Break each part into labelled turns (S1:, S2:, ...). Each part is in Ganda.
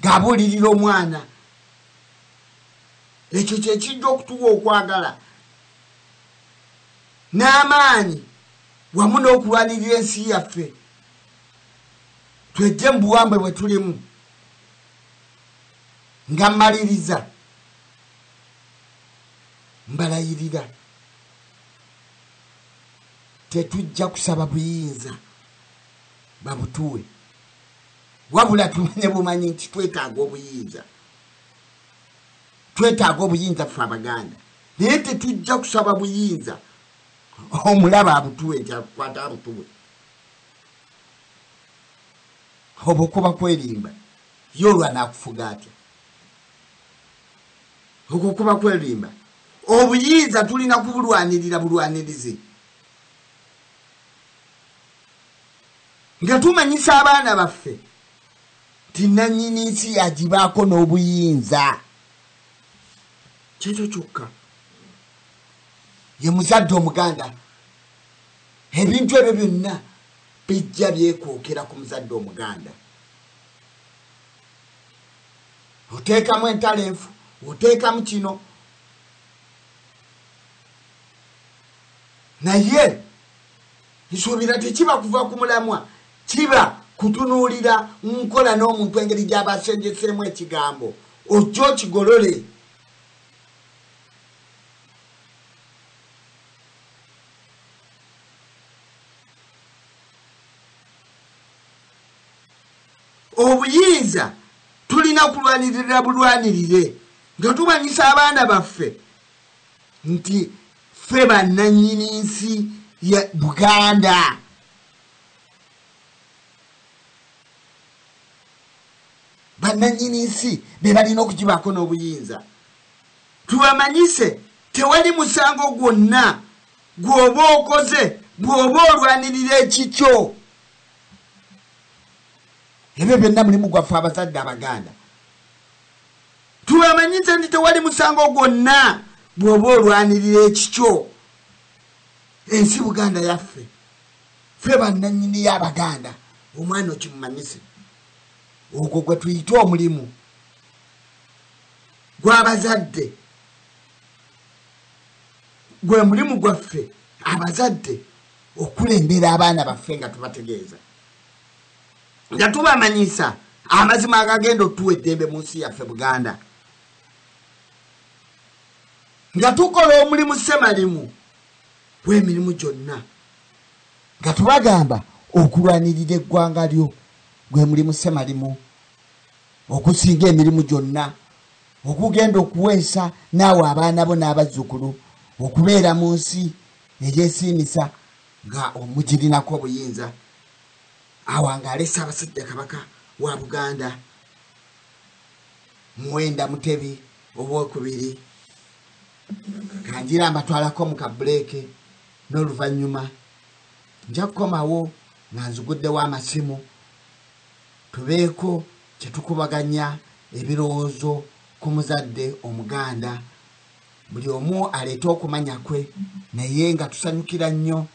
S1: Ng'abuulirira omwana. Ekyo kye kijja okutuwa okwagala n'amaanyi wamu n'okulwanirira ensi yaffe. Twejje mu buwambe bwe tulimu. Nga mmaliriza mbalayirira, tetujja kusaba buyinza babutuwe, wabula tumanye bumanyi nti twetaaga obuyinza. Twetaaga obuyinza ffe Abaganda, naye tetujja kusaba buyinza omulaba abutuwe nti akukwata abutuwe. Obwo kuba kwerimba. Ye olwo anaakufuga atya? Okwo kuba kwerimba. Obuyinza tulina kubulwanirira bulwanirizi, nga tumanyisa abaana baffe nti nannyini nsi yagibaako n'obuyinza. Kyekyo kyokka. Ye muzadde Omuganda. Ebintu ebyo byonna bijja byekookera ku muzadde Omuganda. Oteekamu entalo enfu, oteekamu kino, naye nsuubira tekiba kuva ku mulamwa, kiba kutunuulira nkola n'omuntu engeri gy'aba asengeseemu ekigambo, ojja okigolole. Obuyinza tulina kulwanirira bulwanirire, nga tumanyisa abaana baffe nti ffe bannannyini nsi ya Buganda. Bannannyini nsi be balina okugibaako n'obuyinza. Tubamanyise tewali musango gwonna gw'oba okoze bw'oba olwanirira ekikyo. Ebyo byonna mulimu gwaffe abazadde Abaganda. Tubamanyise nti tewali musango gwonna bw'oba olwanirira ekikyo. Ensi Buganda yaffe, ffe bannannyini y'Abaganda. Omwana okimumanyise. Ogwo gwe tuyita omulimu gw'abazadde, gwe mulimu gwaffe abazadde okulembera abaana baffe nga tubategeeza, nga tubamanyisa amazima agagenda otuwa eddembe mu nsi yaffe Buganda, nga tukola omulimu ssemalimu gw'emirimu gyonna, nga tubagamba okulwanirira eggwanga lyo gwe mulimu ssemalimu okusinga emirimu gyonna, okugenda okuweesa naawe abaana bo n'abazzukulu okubeera mu nsi eyeesiimisa nga omugirinako obuyinza. Awangaale Ssaabasajja Kabaka wa Buganda Muwenda Mutebi Owokubiri. Kanjira mbatwalako mu kabuleeke, n'oluvannyuma nja kukomawo nga nziguddewo amasimu tubeeko kye tukubaganya ebirowoozo ku muzadde Omuganda. Buli omu aleete okumanya kwe, naye nga tusanyukira nnyo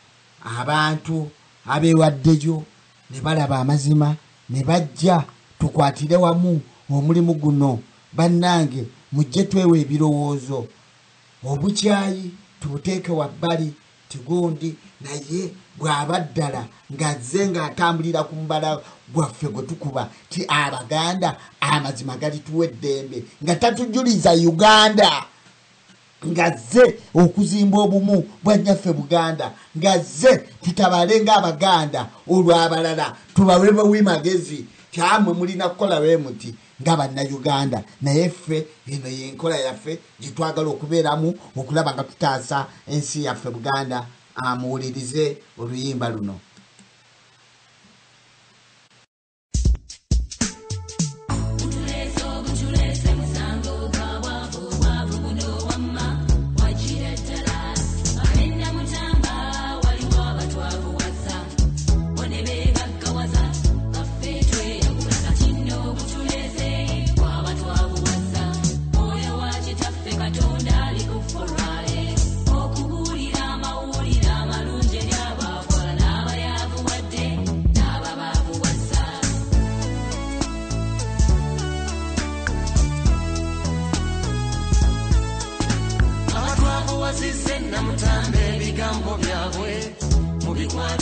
S1: abantu abeewaddeyo ne balaba amazima ne bajja tukwatire wamu omulimu guno. Bannange mujje twewe ebirowoozo, obukyayi tubuteeke wabbali tigundi, naye bw'aba ddala ng'azze ng'atambulira ku mubala gwaffe gwe tukuba ti Abaganda amazima galituwa eddembe, nga tatujuliza Uganda, ng'azze okuzimba obumu bwa nnyaffe Buganda, ng'azze tutabale ng'Abaganda, olwo abalala tubawe buwi magezi ti amwe mulina kukola bwe muti nga Bannayuganda, naye ffe eno y'enkola yaffe gye twagala okubeeramu okulaba nga tutaasa ensi yaffe Buganda. Amuwulirize oluyimba luno.
S2: Okubuulira amawulire amalungi eri abaagala n'abayagala. Abazizze Namutambe, ebigambo byabwe mubikwate.